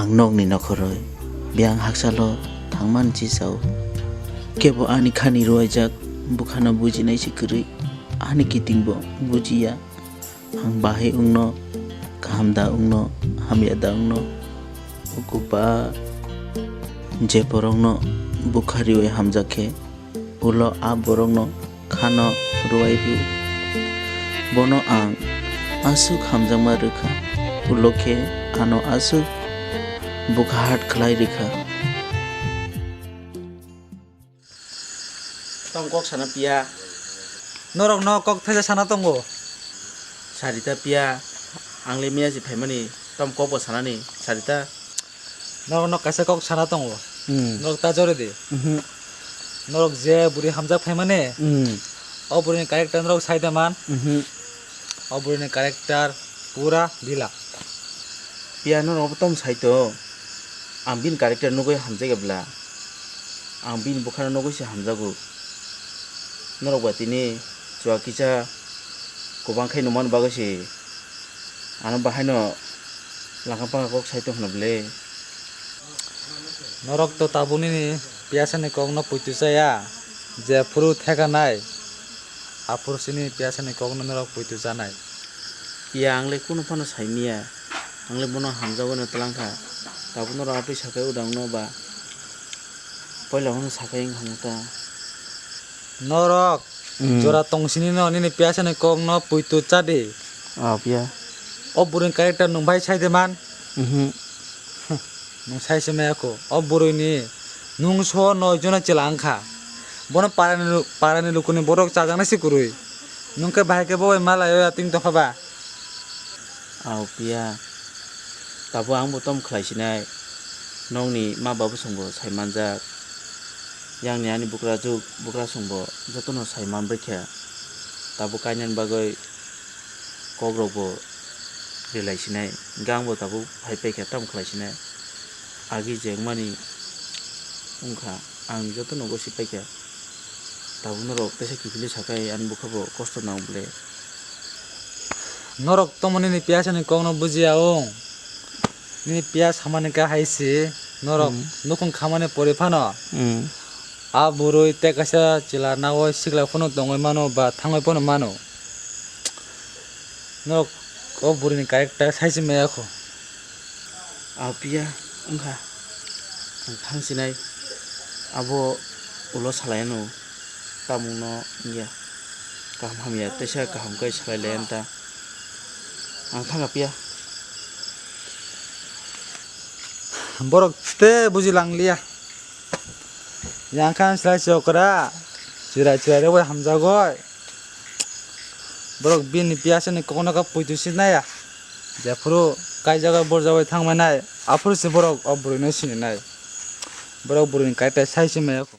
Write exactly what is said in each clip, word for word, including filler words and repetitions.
Ang nokni nokhoroi biyang haksalo thangmani chisao. Kebo ani khani ruwaijak bukhano bujinai se kwrwi, ani kitingbo bujiya. Ang bahai wngno, kaham da wngno, hamya da wngno. O kwpa je borokno bukha riwi hamjak khe, ulo a borokno khano rwui rw. Bono ang aswk hamjakma rwkha, ulo khe ano aswk bukha hat khlai rwkha. Tong kok sana piya. Norok no kok thaisa sana tongo. Sarita piya, ang le miya si phaimani, tom kok bo sanani, Sarita. Norok no kaisa kok sana tongo. Hmm. Norok ta jore di. Mhm. Norok je buri hamjak phaimani. Hmm. O buri ni character norok sai da man. Mhm. O buri ni character pura dila. Piya norok bo tom sai to. Ang bini character nugui hamjak ebla. Ang bini bukhano nugui se hamjago. Norok ba tini chua kisa kwbang khai nungmani bagwi se ano bahaino langkha bangkha kok sai tong hwna bwle. Norok to tabuk nini piyasani kokno puitu chaya, jephuru thekanai aphuru sini piyasani kokno norok puitu chanai. Iya, ang le kunu phano sai miya, ang le bono hamjagwi no twlang kha, tabuk norok aphi sakhai udang no ba. Poila hwn sakhai wngkha ta. Norok, hmm, jora tong sini no nini piyasani kok no puitu cha di. Oh, piya. O bwrwi ni character nwng bai sai de man. Mhm. Nwng sai se maya kho. O bwrwi ni nwng so noi jona chwla wngkha. Bono para ni lu-, para ni luku ni borok chajaknai se kwrwi. Nwng khe bahai khe bo bai malai o ya ting tokha ba. Aw piya, tabuk ang bo tom khlai sinai, nokni ma babu song bo sai manjak, yang ni ani bukrajwk bukrasong bo jotono sai manbai kha, tabuk kainani bagwi kok rok bo rilai sinai, hwnkhe ang bo tabuk phai pai kha tom khlai sinai, agi je wngmani wngkha ang jotono gosi pai kha. Tabuk norok teisa kiphilwi sakhai ani bwkha bo kosto nang bwle. Norok tongma nini piyasani kokno bujiya wng. Nini piya samani khe hai se norok, hmm, nukhung khamani pori phano. Hmm. A bwrwi tei kaisa chwla nagwi sikla phano tongwi mano ba thangwi phano mano. Norok o bwrwini character sai se maya kho. Aw piya wngkha, ang thang sinai abo ulo salai anw, tamungno wngya, kaham hamya teisa kaham khe salai lai ta, ang thangkha piya. Borok te buji lang liya, yang khan slai se okra, chwrai chwrai rok bai hamjagoi. Borok bini piyasani kokno khe puitu sinai ya. Jephuru kaijago borjagwi thangmani, aphuru se borok o bwrwino sininai. Borok bwrwini kaitai sai se maya kho.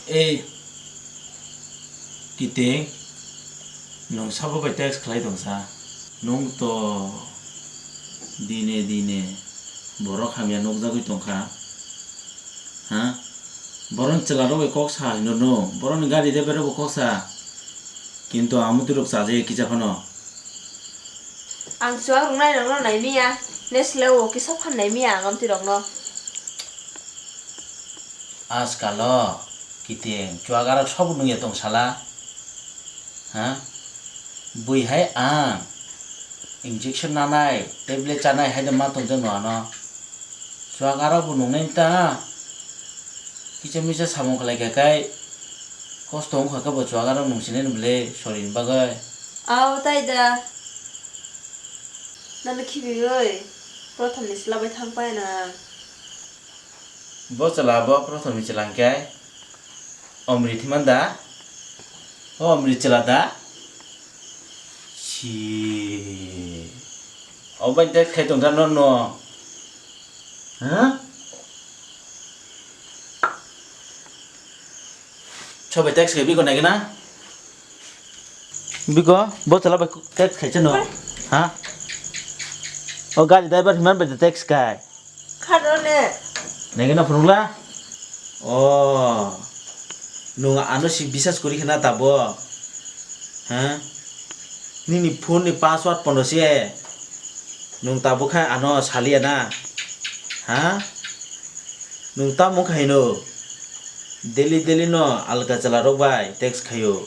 Ei, Kiting, nwng sabo bai text khlai tong sa? Nwng to dine dine borok hamya nukjagwi tongkha. Ha? Boroni chwlarok bai kok sa hino nwng, boroni gari driver rok bo kok sa. Kintu ang muitu rok chajaya kisa phano. Ang chuak rwngnai rokno naimiya, nesle o kisa phan naimiya ang amtwi rokno. Ajkalo kiting chuagarok sobo nungya tong sala. Ha? Bui hai ang injection nanai, tablet chanai hai de ma tongjak no ano. Chuagarok bo nungnai ta. Kisa misa samung khlai kha kai kosto wngkha khe bo chuagarok nungsinai ni bwle sorini bagwi. Aw tai da. Nano khibiwi prothom ni chwla bai thang pai na. Bo chwla bo prothom ni chwla hwnkhe Omri thwiman da? O Omri chwla da? Si. Obo bai text khai tongkha no no. Ha? Sobai text khai biko naikhe na? Biko, bo chwla bai text khai chano. Ha? O gari driver himan bai text khai. Kharo ne. Nengena phunukla? O. Nung ano si bisas kuri khna tabo. Ha? Nini phone ni password pono se nwng tabuk khe ano saliya na? Ha? Nwng tamo wngkha hino? Daily daily no alka chwla rok bai text khaio.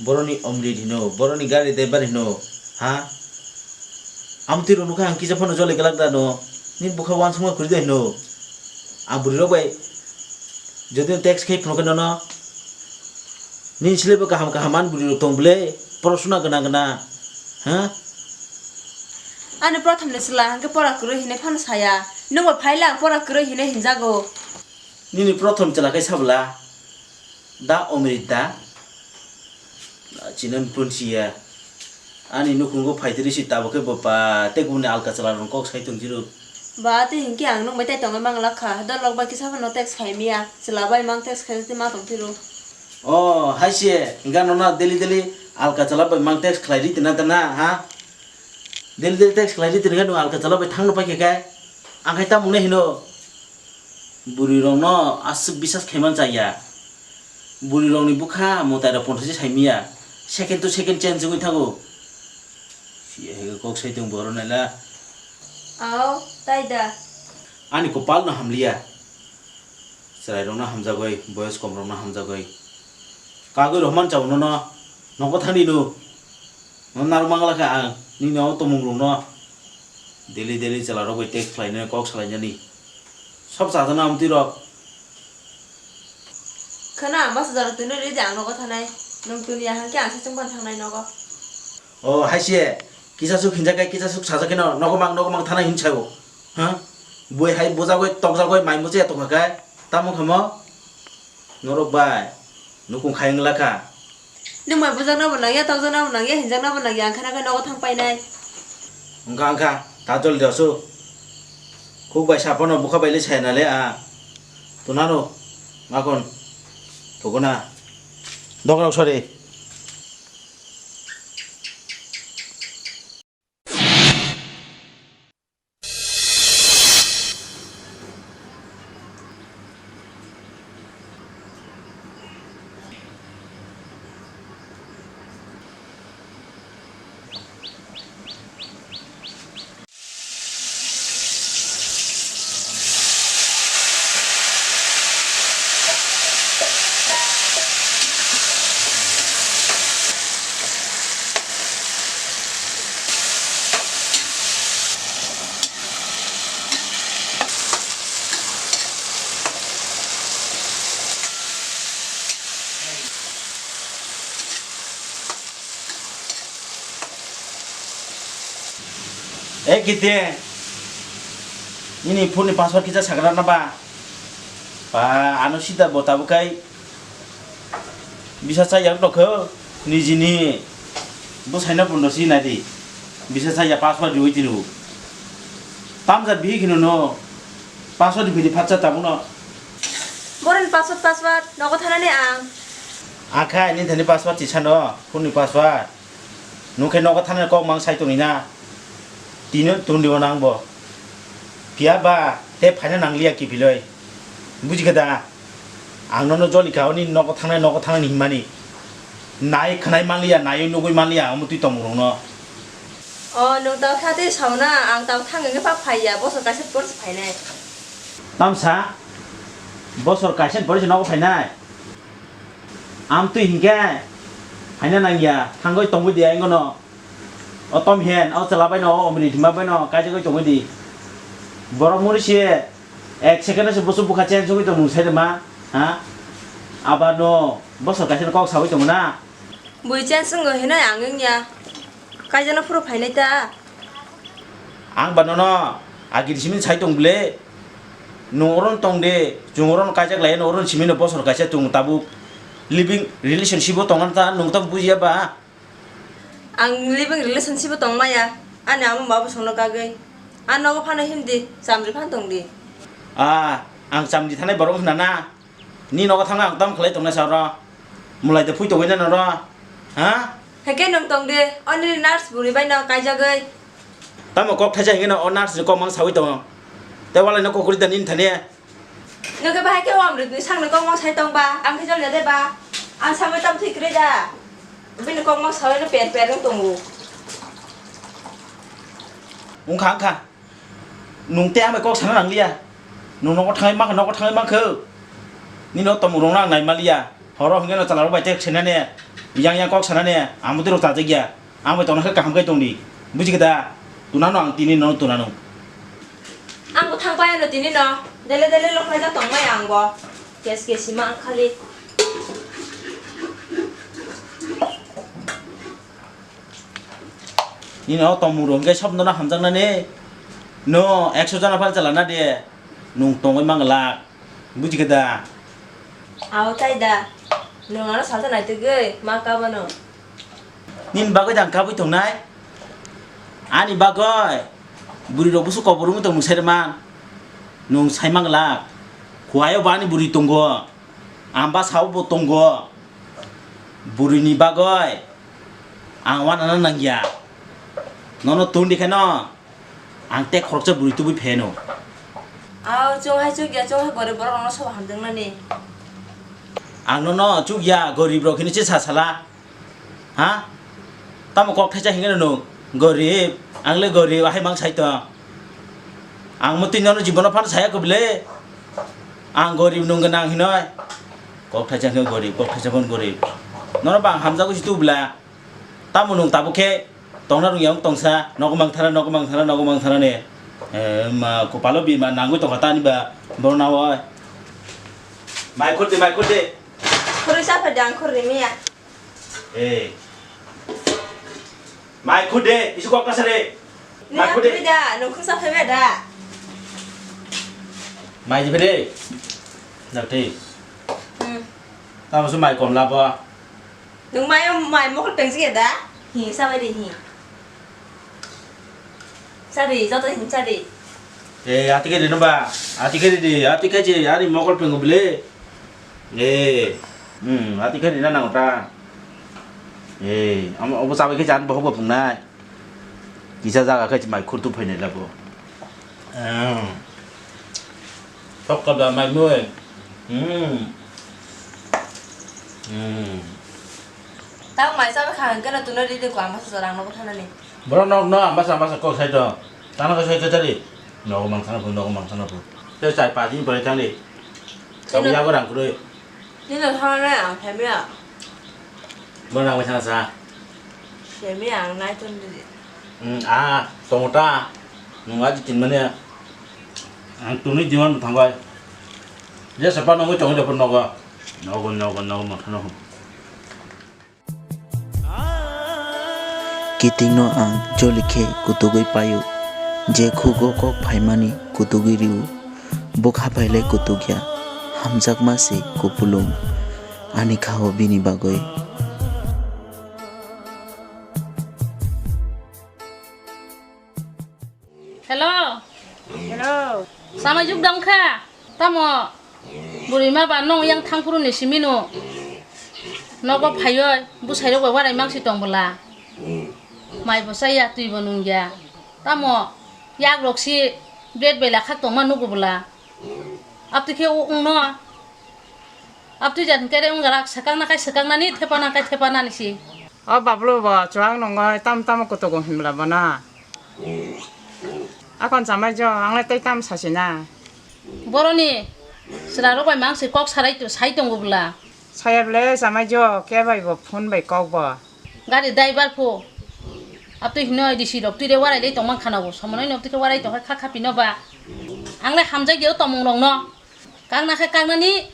Boroni omrit hino, boroni gari driver hino. Ha? Amtwi rok nukha ang kisa phano joli glak da no. Ni bukha wansukma kwrwi da hino. Ang bwrwi rok bai jodi text khai phunukhe nono. Nini slai bo kaham kaham ani bwrwi rok tong bwle, porosuna gana gana, ha? Ani prothom ni chwla hwnkhe pora kwrwi hinwi phano saya. Nwng bo phaile ang pora kwrwi hinwi hinjago. Nini prothom chwla khe sabwla da Omrit da? Chini phone siya. Ani nukhungo phaitri si tabuk khe bo pa tei kubuni alka chwla rok kok sai tong jiro. Ba tei hinkhe ang nwng bai tai tongwi mang lakha. Dolok bai kisa phano text khai miya. Chwla bai mang text khai tei ma tong phiro. O, hai se, hingke ano na daily daily alka chwla bai mang text khlai ri tina ta na, ha? Daily daily text khlai ri tina khe nwng alka chwla bai thangno pai khe kai? Ang khai tamo hwnwi hino? Bwrwi rokno aswk bisas khaiman chaya. Bwrwi rokni bwkha mwtai rok ponthosi sai miya. Second to second change wngwi thango. Siya hai kok sai tong boro naila. Ao, tai da. Ani kopal no hamliya. Chwrairokno hamjagwi, boyos komrokno hamjagwi. Kagwi rohorman chao nono, nogo thangdi no. No narwk mangla kha ang, nini o tongmung rokno. Daily daily chwla rok bai text khlainani, kok salainani. Sob chajana amtwi rok. Khwna ang bwsa jora twi nw ridi ang nogo thanai. Nwng tuni ya hwnkhe ang saichung phano thangnai nogo. O, hai se, kisa suk hinjak kai, kisa suk sajak khe no, nogo mang, nogo mang thanai hin sao. Ha? Bui hai bujagwi, tokjagwi, mai muchaya tongkha khe, tamo khe mo? Norok bai, nukung khai wngla kha. Nwng bai bujakna bo nangya, tokjakna bo nangya, hinjakna bo nangya, ang khana khe nogo thang painai. Wngkha, wngkha, ta jol de osu. Khuk bai sapono bukha bai le saya nale a. Tunano, makon, thukuna. Dogrok sori. E kiti, nini phone ni password kisa sagra na ba? Ba, ano sida bo tabuk kai. Bisa cha yak dokho, nijini bwsaino bondo si nai di. Bisa cha ya password riwi tinu. Tamjat bihi khino no, password bidi phatsa tabuk no. Boroni password, password, nogo thanani ang. Akha, nini thani password chisano, phone ni password. Nung khe nogo thana kok mang sai tongwi na. Tino tongdi o nang bo. Phiya ba te phaina nang liya kiphiloi. Buji khe da? Ang nono joli kha oni nogo thangnai, nogo thangnai hinmani. Nai khwnai man liya, naiwi nugwi man liya, omo twi tongmung rok no. O, nung tao kha tei sauna, ang tao thang hingke pa phai ya, bosor kaisa por se phainai. Tamsa? Bosor kaisa ni pore se nogo phainai? Amtwi hinkhe phaina nangya, thangwi tongwi di aingono. O tom hen, o chwla baino, o omri thima baino kaijagwi tongwi di. Borok muri se ek second o se busu bukha change wngwi tongmung sai rwma, ha? Abar no bosor kaisa no kok sawi tongo na? Bui change wngo hinoi ang wngya. Kaijakno phuru phainai ta? Ang ba nono agi simi sai tong bwle. Nwng oro tong de, chwng oro kaijak lai, nwng oro simi no bosor kaisa chwng tabuk living relationship o tongna ta, nwng tamo bujiya ba? Ang living relationship o tong maya, ani ama ba bosong no kagwi. Ang nogo phano himdi, chamri phan tong di. Ah, ang chamri thanai borok hwna na? Ni nogo thangna ang tam khlai tongnai sa oro? Mulai de phui tongwi na noro? Ha? Heke nwng tong de, only nurse buri bai no kaijagwi. Tamo kok thaisa hingke no o nurse ni kok mang sawi tongo. Tei walai no kokori da nini thani. Nwng khe bahai khe o amrwk ni sakni kok mang sai tong ba, ang khe jol ya de ba? Ang sawi tam thwi kwrwi da. Bini kok mang sawi no per per wng tongo. Wngkha, wngkha. Nwng tei ang bai kok sana nangliya. Nwng nogo thangwi mankha, nogo thangwi mankha. Nini o tongmung rokno ang nai manliya. Horo hwnkhe no chwla rok bai tek senani. Yang yang kok sanani. Ang bwtwi rok chajak ya. Ang bai tongna khe kaham khe tongdi. Buji khe da? Tunano ang tini no tunano. Ang bo thang pai ano tini no. Dele dele lok khlai jak tong mai ang bo. Kes kes sima ang khali. Nini o tongmung rok hwnkhe sabno no hamjaknani. No ekso jona phal chalana de. Nwng tongwi manglak. Buji khe da? Aw tai da. Nwng ano salsa naitugwi ma kabano. Nini bagwi da ang kabwi tongnai? Ani bagwi? Bwrwi rok busu kobor wngwi tong nwng sai rwman. Nwng sai manglak. Kuaio bo ani bwrwi tongo. Ang bwsao bo tongo. Bwrwini bagwi ang wanana nangya. Nono tongdi khe no ang tei khoroksa bwrwi tubui pheno. Aw, chwng hai chukya, chwng hai gorib borok rokno sobo hamjaknani. Ang nono chukya, gorib rok hinwi se sa sala. Ha? Tamo kok thaisa hingeno nwng? Gorib, ang le gorib, ahai mang sai tong. Ang mwtwi nono jibono phano saya kwbli. Ang gorib nwng gwnang hinoi. Kok thaisa hingke gorib, kok thaisa phano gorib. Nono bang hamjagwi si tubla. Tamo nwng tabuk khe tongna rwngya wng tongsa, nogo mangthara, nogo mangthara, nogo mangthara ne. Eh, ma kopalo bima nangwi tongkha tani ba, bono nawi. Mai khurdi, mai khurdi. Khurui sa phai dang khurui miya. Eh. Mai khurdi, isu kok kasa de. Mai khurdi. Ni da, nung khursa phai ba da. Mai jibe de. Dakti. Hmm. Tamo su mai kom labo. Nwng mai, mai mokol pengsi ya da? Hi, sabai de hi. Sari, joto hi sari. Eh, ati khe rino ba? Ati khe ridi, ati khe je, ani mokol pengo bile. Eh, hmm, ati khe rina nang ta. Eh, amo obo sabai khe jan bohok bo pungnai. Kisa jaga khe mai khurtu phainai labo. Ah. Thok ka ba mai mui. Hmm. Hmm. Tang mai chabai kha hwnkhe no tuno ridi ko ang masa jorang nogo thanani. Borok nok no ang masa masa kok sai to. Tana ko sai to tari. Nogo mang thana phu, nogo mang thana phu. Te chai pa din pore thani. Tino- Kabu yago rang kurui. Nino thana nai ang phaimya. Bo nang bai thana sa. Phaimya ang nai ton di. Hmm, ah, tongo ta. Nung aji tin mane. Ang tuni diwan bo thangbai. Je sapa nungwi tongwi dopor nogo. Nogo, nogo, nogo, motha nogo. Kitingno ang joli khe kutugwi paio, je khugo kok phaimani kutugwi rio, bwkha phailai kutugya, hamjakma se kupulung, ani khao bini bagwi. Hello. Hello. Samai juk dong kha? Tamo? Bwrwi ma ba nong yang thangphuru ni simi no. Nogo phaioi, bwsai rok bai warai mangsi tong bwla. Mai bo chaya, twi bo nungya. Tamo? Yak rok si bread bai lakhak tongma nugo bwla. Abtwi khe o wngno. Abtwi jat hwnkhe re wngrak swkang nakai swkang nani, thepa nakai thepa nani si. O bablu bo chuwak nungoi tam tamo kutugo hinbla bono. Akon chamai jo, ang le tei tam sasi na. Boroni chwla rok bai mang si kok sarai tu-, sai tongo bwla. Saya bwle chamai jo, ke bai bo phone bai kok bo. Gari driver pho. Abtwi hino D C rok twi re warai le tongma khana bo. Somonoi no twi khe warai tong kha kha pino ba. Ang le hamjak yo tomung rok no. Kang na khe kang nani,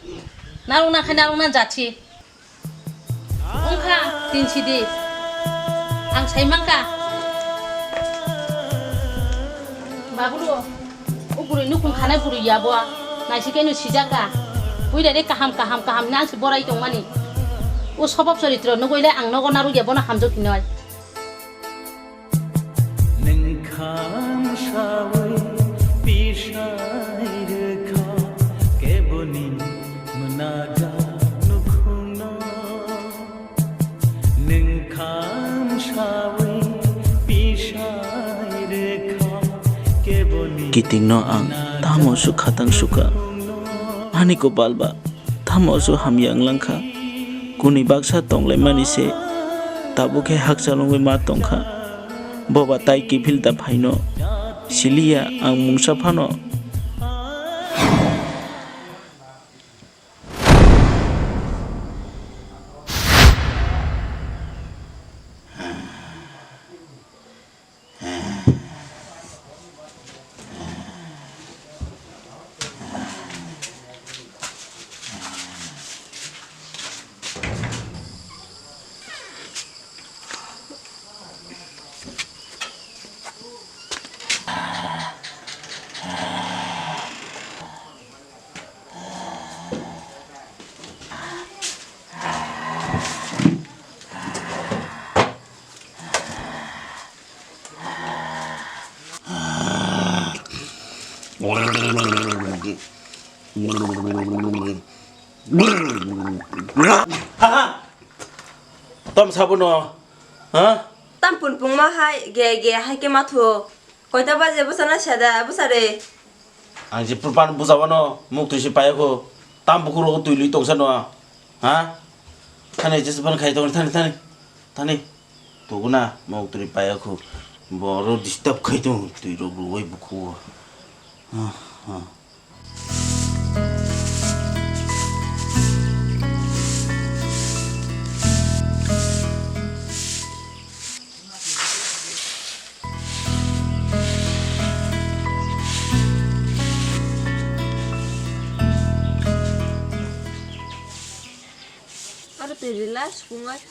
narwk na khe narwk na jat si. Wngkha tin sidi. Ang sai mankha. Babulu, o bwrwi nukhung khanai bwrwi ya bo. Naisi khe no sijak kha. Bui dai kaham, kaham, kaham nang si borai tongmani. O sobab choritro nugwi le ang nogo narwk ya bono hamjak hinoi. Nwng kham sawi pisai rwkha keboni mwnaga nukhungno. Nwng kham sawi pisai rwkha keboni. Kitingno ang tamo sukha tang sukha. Ani kopal ba. Tamo su hamya wng langkha. Kuni baksa tonglaimani se tabuk khe hakchal wngwi ma tongkha. Boba tai kiphil da phaino. Siliya ang mungsa phano. Tom sabuno, ha? Tam pun pungma hai, ge ge hai ke mathu. Koita baje bwsana sada bwsare. Ang je purban bujawano muk twi se payakho. Tam bukhuk rogo twi lui tongsa no. Ha? Thani jese ban khai tong thani thani. Thani. Tuguna muk twi payakho. Boro disturb khai tong twi rok rwui bukhugo. Ha, ha. Aro twi rila sukungai.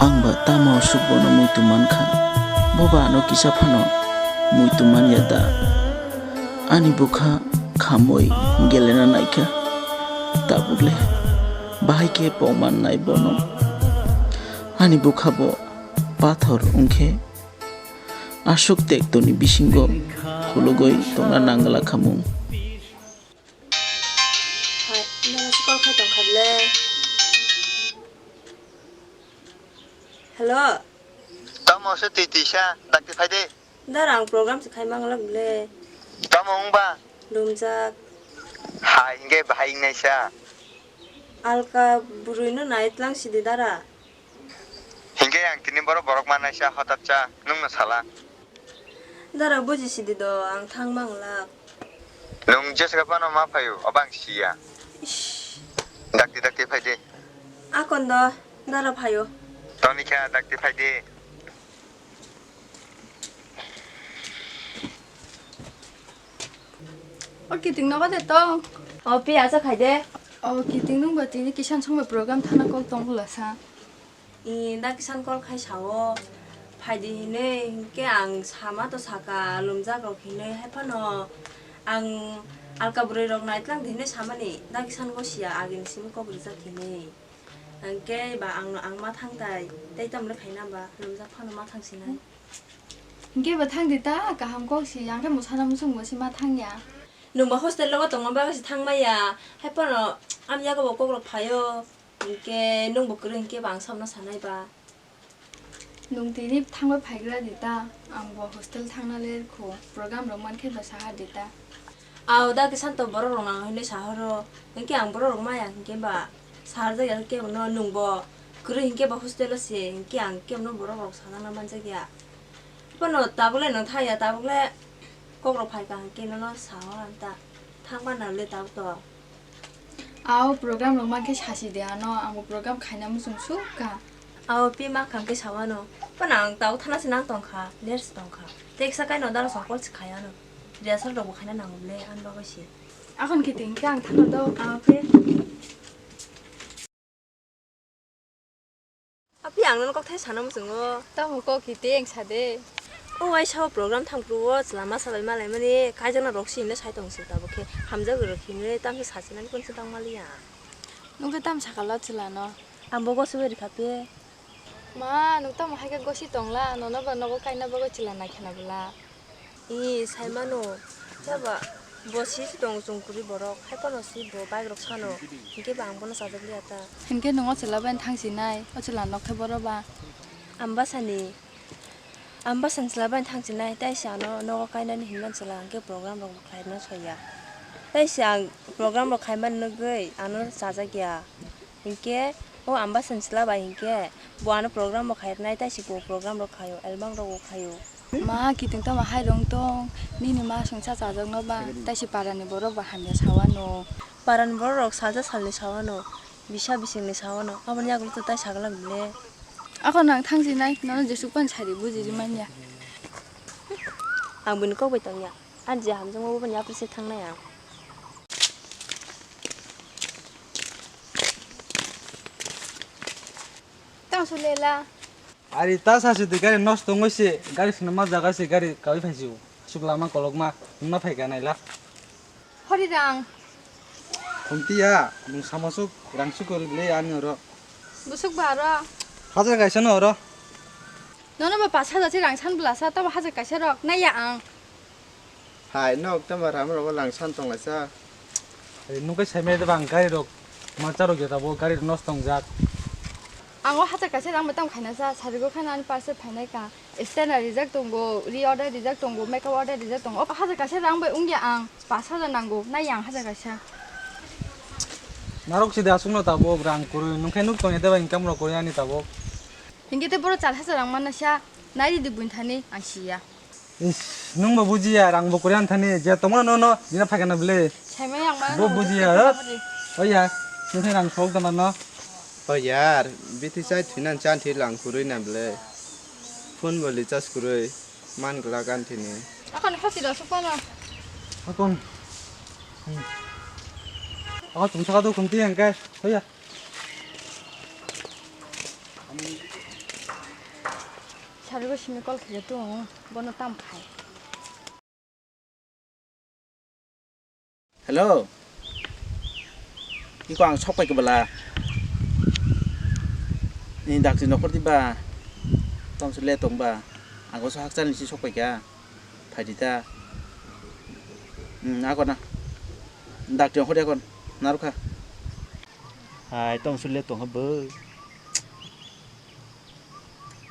Ang ba tamo aswk bono muitu man kha? Bo ba ano kisa phano muitu man ya da? Ani bwkha khamwi gelena nai kha. Tabuk le bahai khe pokman nai bono. Ani bwkha bo pathor wng khe aswk tektoni bisingo khulugwi tongna nangla khamung. Hai, nang se call khai tong kha ble. Hello. Tamo se twi twi sa, dakti phai de. Dara ang program se khai mang lak ble. Tamo wng ba? Lumjak. Hai, hingke bahai wng nai sa. Alka bwrwi no nai tlang sidi dara. Hingke ang tini borok borok manai sa hotap cha, nwng no sala. Dara buji sidi do, ang thang mang lak. Nwng jesa phano ma phaio, obo ang siya. Ish. Dakti dakti phai de. Akon do, dara phaio. Toni kha dakti phai de. O kiting nogo de tong. O pi acha khai de. O kiting nung ba tini kisan song bai program thana kok tong bwla sa. I da kisan call khai sao, phaidi hinwi, hinkhe ang sama to saka, lumjak rok hinwi, hai phano ang alka bwrwi rok naitlang di hinwi samani, da kisan go siya, agini simi kok rijak hinwi. Hinkhe ba ang, ang ma thang tai, tei tamle khaina ba, lumjak phano ma thang sinai. Hinkhe ba thang di ta, kaham kok si, ang khe musana musung bo si ma thang ya. Nwng ba hostel o tongma bagwi se thang maya, hai phano amya go bo kok rok phaio. Hinkhe nwng bo kwrwi hinkhe ba ang samno sanai ba. Nwng tini thangwi phaigra di ta, ang bo hostel thangna ler kho, program rok mankhe ba saha di ta. Au da khe santo borok rok nang hinwi sahoro, hinkhe ang borok rok maya hinkhe ba saharjak ya khe bono nwng bo kwrwi hinkhe ba hostel o se hinkhe ang khe bono borok rok sajakna manjak ya. Bono tabuk le nwng thang ya, tabuk le kok rok phai ka hinkhe nono sao ang ta thang ma nang le tabuk to. Ao program rok mankhe sasi de ano, amo program khaina muchung sukha. Ao pi ma kham khe sawano. Phano ang tao thana se nang tongkha, ler se tongkha. Teksa kaino daro songkol se khai ano. Rehearsal rok bo khaina nango ble, ani bagwi se. Akhon khe twi hinkhe ang thana do. Ao pi. Api ang nono kokthai sana muchungo. Tamo kok hiti ang sade. O waisa o program thangpru o chwla masa bai malaimani kaijakna rok si hinwi sai tong si tabuk khe hamjagwi rok hinwi tamsa sachinani kunsu tang maliya. Nungkhe tam sakalo chwlano. Ang bo gosi bai rikha pe. Ma, nung tamo hai khe gosi tongla, nono ba nogo kaina bagwi chwla naikhana bwla. I, saimano, jaba, Bo si si tong chwng kwrwi borok, hai phano si bo bike rok sano, hinkhe ba ang bono chajak liya ta. Hinkhe nwng o chwla bai thang sinai, o chwla nok khe boro ba. Ambasani, Ambasani chwla bai thang sinai, tei se ano nogo kainani hinmani chwla hinkhe program rok bo khlaina soya. Tei se ang program rok khaimani nugwi ano chajak ya. Hinkhe o Ambasani chwla bai hinkhe bo ano program bo khairwnai, tei se bo program rok khaio, album rok bo khaio. Ma, kiting tamo hai rong tong, nini ma songsa chajakno ba, tei se parani borok ba hamya sawano. Parani borok rok salsa salni sawano, bisa bisingni sawano, aboni yagulo to tai sagala bile. Ako nang thang sinai, nono jesuk pan sari buji ri manya. Ang bini kok bai tongya, ani je hamjakma bo bini yapri se thangnai ang. Tang sulela. Ari ta sa se de gari nosto wngwi se, gari swnamma jaga se gari kawi phai se o. Aswk lama kolokma, wngma phai kha naila. Hori rang. Khumtiya, nwng samasuk rang sukol le ani oro. Busuk ba oro. Hajar kaisa no oro. Nono ba pas hajar se rang san bwlasa, tamo hajar kaisa rok, naiya ang. Hai, nok tamo ram rogo langsan tonglaisa. Ai, nung kai saimai de bang gari rok, ma charo ge tabo gari rok nosto wngjak. Ang o hacha kaisa rang bai tamo khaina sa, sarigo khaina ani parcel phainai ka. Stand rijak tongo, ri order rijak tongo, makeup order rijak tongo. O hacha kaisa rang bai wngya ang, pas hajar nango, nai ang hacha kaisa. Narok sidi aswkno tabuk rang kwrwi, nung khe nuk tongya de ba income rok kwrwi ani tabuk. Hinkhe te boro char hacha rang manna sa, nai ridi buini thani ang siya. Is, nung bo bujiya, rang bo kwrwi ani thani, je tongmano no no, nina phaikha na bwle. Saimai ang ma. Bo bujiya, ho? Oya, nung khe rang sok dana no. O yar, bithi chai thwinan chan thwi lang kwrwi na bwle. Phone bo recharge kwrwi, man glak ani thini. Akon khasi da sukmano. Akon. Hmm. Akon tung saka do kumti ang kai. Oya. Sarigo simi call khaikhe tongo, bono tam khai. Hello. Iko ang sok pai kebala. Ni dakti nokor di ba. Tong se le tong ba. Ang so hakchal ni si sok pai kha. Phai di ta. Hmm, ako na. Dakti nokor di akon. Narukha. Hai, tong se le tong ha bo.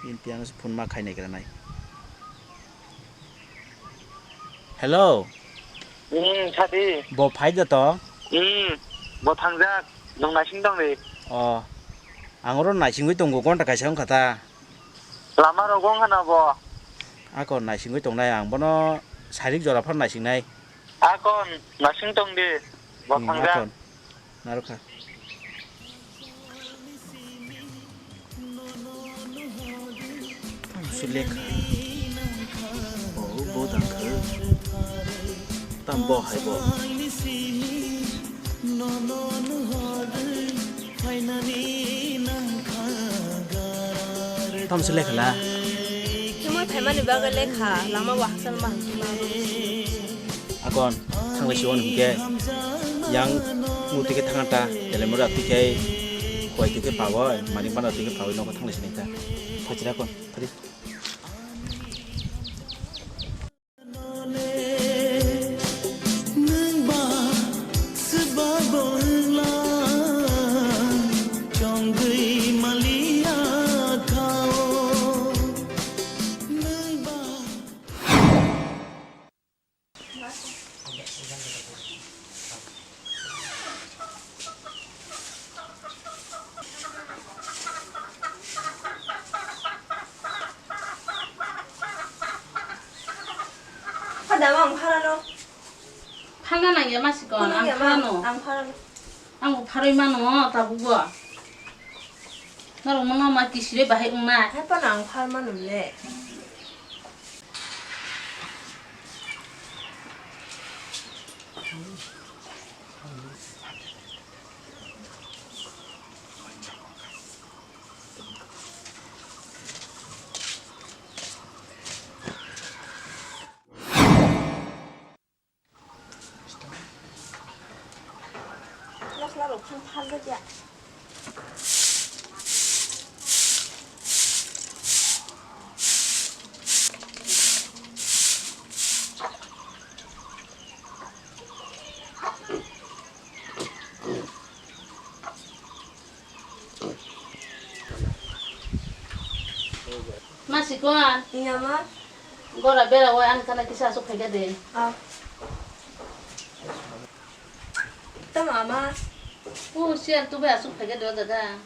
Inti ano se phone ma khainai kranai. Hello. Hmm, sadi. Bo phai da to? Hmm, bo thangjak. Nung naising tong di. O. Ang oro naisingwi tongo, gonta kaisa wngkha ta. Lama rogo wngkha na bo? Ako naisingwi tongnai ang. Bono sarik jora phar naisingnai. Akon, naising tong di. Bo Hmm, thangjak. Akon. Narukha. Tamo se lekha. Bo, bo dangkha. Tam bo hai bo. Tamo se lekha la. Chumui phaimani bagwi lekha, lama bo hakchal ma hangkhe ma. Akon, thanglai si on hwnkhe, yang mutwi khe thangna ta, telemura twi khe, kowai twi khe pawi, manik bana twi khe pawi, nokho thanglai si nai ta. Phachira kon, phari. Phadama ang pharano. Phana nangya masi ko, Phana ang nangya ma, pharano. Ang pharano. Ang pharoi mano, tabuk bo. Norok mano ma kisire bahai wngnai. Hai phano ang phar mano le. Masla rok phang phal da ya. Ma sikon. Iya ma. Gora bera wai ani kana kisa asuk phaikha de. Ah. Tamo ama. U siar tu bai asuk phaikha de o jaga.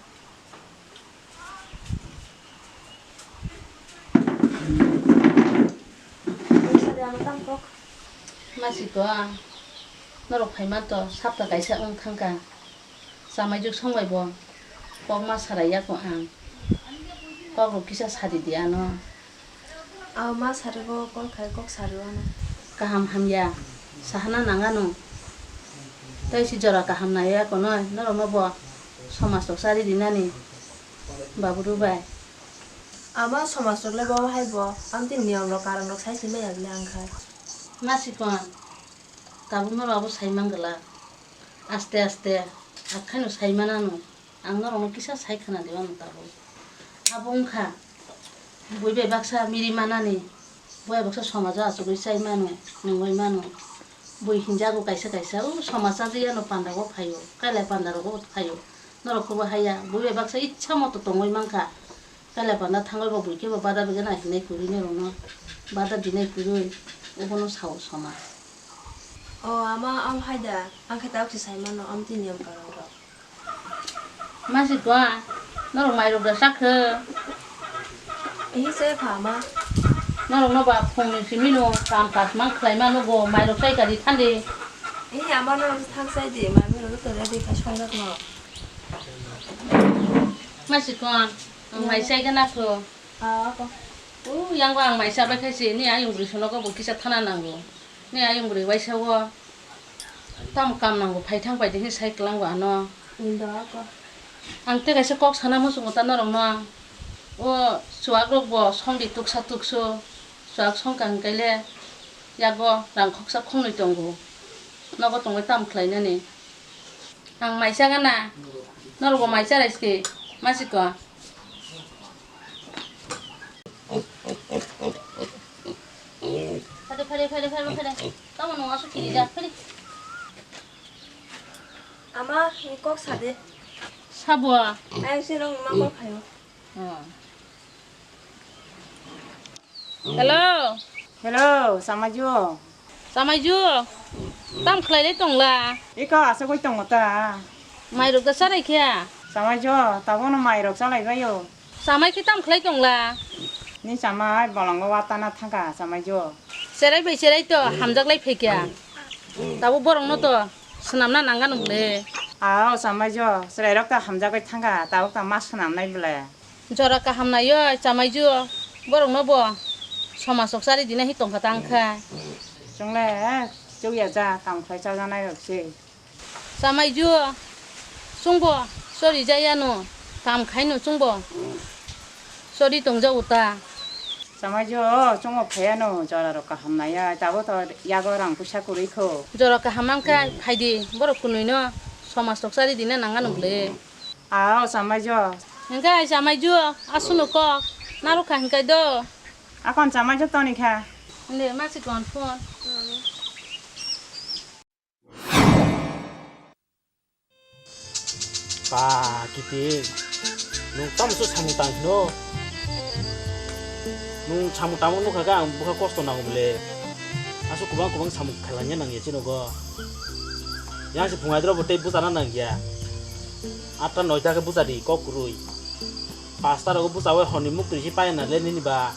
Sari ama tam kok. Ma sikon. Norok phaima to sapta kaisa wng thangkha. Chamaijuk songbai bo kok ma sarai yago ang. Kok rok kisa sadi di ano. Aw ma sarigo kol khai kok sari ano. Kaham hamya sahana nangano. Tai si jora kaham nai yago noi norok no bo somaj rok sari di nani. Baburu bai. Ama somaj rok le bo hai bo amtwi niyom rok karon rok sai si maya bile ang khai. Ma sikon. Tabuk norok abo sai manglak. Aste aste. Akhaino sai manano. Ang norokno kisa sai khna di, ano tabuk. Abo wngkha, bui bai baksa miri manani, bui bai baksa somajo achugwi chai mano, nungwi mano. Bui hinjago kaisa kaisa, o somaj chajiyano pandago phaio, kailai pandarogo phaio. Norok khobo haya, bui bai baksa ichha moto tongwi mankha. Kailai panda thangwi bo bui khe bo bada bigana hinai kwrwi norokno, bada dinai kwrwi, obono sao somaj. O ama, am hai da, ang khe tabuk se sai mano, amtwi niyom karon rok. Ma sikon, norok mairok da sakhe? Ihi se pha ma. Norok no ba phung ni simi no kam kaam mang khlai ma nugo, mairok sai kari thandi. Ihi ama norok thang sai di, ma mi rok to ready kha songjak no. Ma sikon, ang mai sai gana kho. Ah, ako. U yang ba ang mai sa bai khai si, ni ayung bri sono ko bo kisa thana nango. Ni ayung bri waisa o. Tamo kam nango, phai thang pai de hinwi sai kwlango ano. Indo ako. Ang tei kaisa kok sana muchungo ta norokno. O chuwak rok bo song di tuksa tuksu. Chuwak song kha hwnkhe le yago rang khoksa khongnwi tongo. Nogo tongwi tamo khlainani. Ang mai sa gana. Norok bo mai sa rai se ma sikon. Phai de, phai de, phai de, phai de, phai de. Tamo nung aswk kiri jak, phai de. Ama, ni kok sa de. Sabo. Ayang se nung ma kok khayo. Oh. Hello. Hello, Samaiju. Samaiju. Tam khlai lai tongla. Iko aswk oi tongo ta. Mairok da charai khe. Samaiju, tabukno mairok chalai baio. Chamai khe tam khlai tongla? Ni chamai bolongo watana thangkha chamai jo. Cherai bai cherai to hamjak lai phaikha. Tabuk borokno to swnamna nangano bwle. Ao chamai jo, cherai rok to hamjagwi thangkha, tabuk to ma swnamnai bwle. Jora kaham naiyo chamai jo, borokno bo somaj rok chari dinai hi tongkha tangkha. Chwngle chukya ja, kam khlai chajanai rok se. Chamaijo, chwngbo chori jayano, kam khaino chwngbo chori tongjago ta. Chamaijo, chwngbo phaiano, jorarok kaham naiya, tabuk to yago rang puisa kwrwi kho. Jora kaham mankha, phaidi, borok kwnwino somaj rok chari dina nangano bwle. Ao, chamaijo. Hinkhe ai chamaijo, aswkno kok, narwkha hinkhe do. Akon chamaijo tonikha. Nde, masi kon phone. Ba, Kiting, nwng tamo se samung tang hino? Nwng samung tangma nukha khe ang bwkha kosto nango bwle. Aswk kwbang kwbang samung khailangya nangya chini nogo. Yang se phungai doro bo tei bwchana nangya. Atta noita khe bwcha di kok kwrwi. Pasta rogo bwchaui horni muktwi se paya na le nini ba.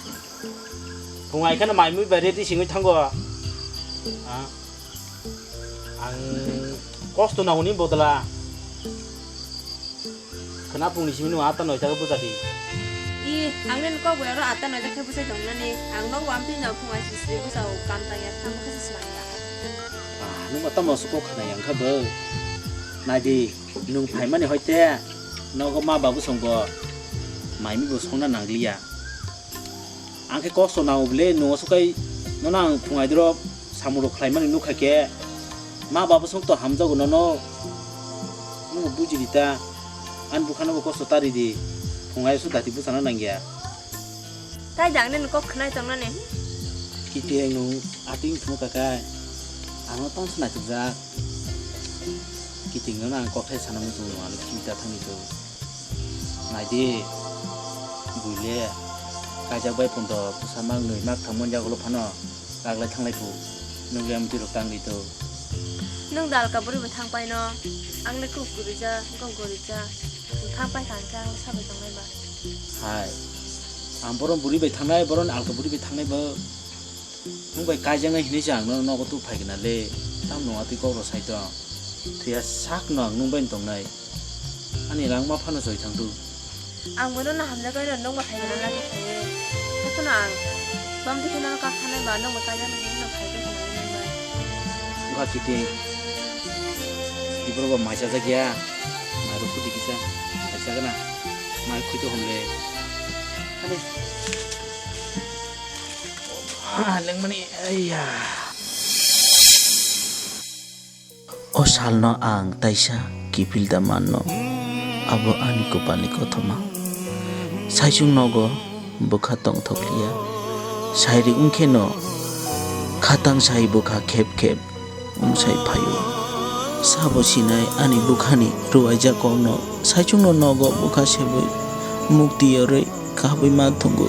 Phungai kheno mai mui bai ready singwi thango. Ah. Ang kosto nangoni bodla. Khna phungni simi nung atta noita khe bwcha di. I, ang nini kok bai oro atta noita khe bwchai tong nani. Ang no wamtwi no phung ai sisri bwchao kam tangya thang khe se swlangya. Ah, nung ba tamo se kok khna yang kha bo. Nai di, nung phaimani hoite nogo ma babu song bo mai mi bo songna nangliya. Ang khe kosto nango bwle, nwng aswk kai nono ang phungai doro samung rok khlaimani nukha khe, ma baba song to hamjago nono, nwng buji di ta, ani bwkhano bo kosto ta ridi, phungai aswk dati bwchana nangya. Tai dang nini kok khwnai tongnani? Kiting nwng ating phunuk kakai, ano tong se naitukjak. Kiting nono ang kokthai sana muchungo ano khimta thangni to. Naidi, buile. Kaijak bai phundo bwsa mak nwi mak thangmani yagulo phano kaglai thanglai phu. Nukle amtwi rok tangwi to. Nwng da alka bwrwi bai thang paino. Ang le kok gurija, kok gurija. Nwng thang pai kha hwnkhe ang le sabai tongnai ba. Hai. Ang boron bwrwi bai thangnai, boron alka bwrwi bai thangnai bo. Nwng bai kaijaknai hinwi se ang no nogo tu phai gana le. Tam nung atwi kok rw sai tong. Thwiya sak no ang nwng bai tongnai. Ani langma phano soi thang tu. Ang bono na hamjak oi rw nwng ba phai gana lagi phai. Hakhwno ang bam twi kheno kak thanai ba nwng bai kaijaknai hinwi no phai khe khwna nwng bai. Wngkha kiting. Iboro bo mai chajak ya. Mai rw phuti kisa. Mai chagana. Mai khwi to hwn le. Ani. Ah, lengmani, aiya. O salno ang taisa kiphil da manno, abo ani kopalni kothoma. Saichung nogo bwkha tongthokliya. Sairi wngkheno khatang sai bwkha khep khep wngsai phaio. Sabo sinai ani bwkhani rwuaijak kokno saichungno nogo bwkha sebwi mukti yorwi kabwi ma thwngo.